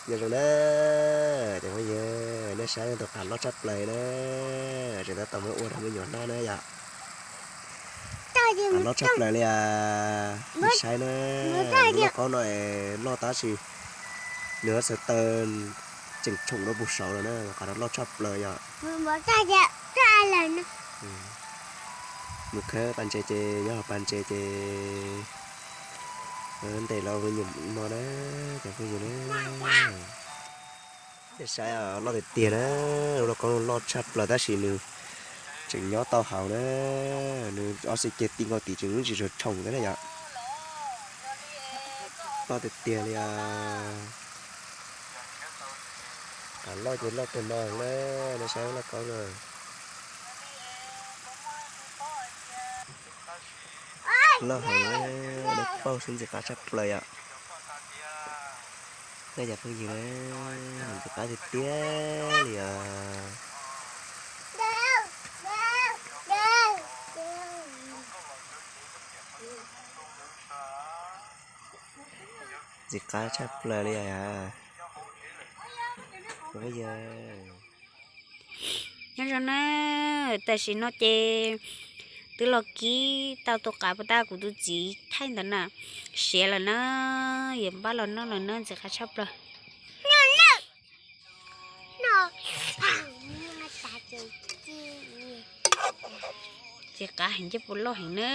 Nyob zoo na, cov phooj ywg, nej saib tus qav loj tshaj plaws na, tseem tab tom muab ua rau me nyuam noj na yom. Qav loj tshaj plaws li as, nej saib na, lub lauj kaub no loj tab sis nws xav taw tseem tshoom rau puag saud lawm na, qav loj tshaj plaws yom. Mus khawb pas ntses ces nyob hauv pas ntses ces ntes los me nyuam no na, cov phooj ywg na. Nej saib loj tiag tiag na, lub lauj kaub loj tshaj plaws tab sis nws tseem nyob tau hauv na, nws ob xib ceg ti nkaus tid tseem tsis tshoom thiab na yom. Loj tiag tiag li os. Qav loj ces loj kawg no na, nej saib lub lauj kaub na. Loj heev, nej paub xwb, ntxim qab tshaj plaws yom. Nej cov phooj ywg na, ntxim qab tiag tiag li os. Ntxim qab tshaj plaws li os. Nyob zoo na, tam sim no ces twb los kib tau tus qav puas tas kuv tus txiv thaij ntawd na, siav lawm na, yuav npaj los noj lawm na, ntxim qab tshaj plaws. Ntxim qab heev, ntsej puas loj heev na.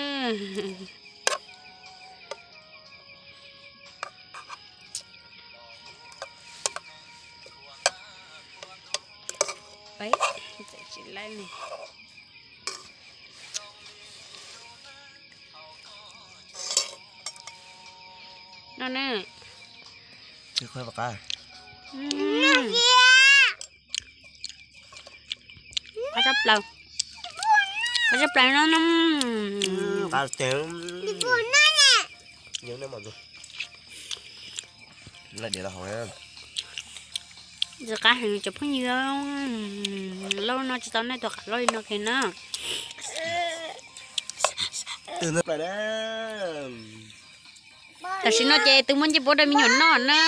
No na. Qab tshaj plaws. Qab tshaj plaws no. Ntxim qab heev cov phooj ywg, lauj no tsis tau noj tus qav loj li no kiag na. Tam sim no ces twb muab ncej puab rau me nyuam noj na.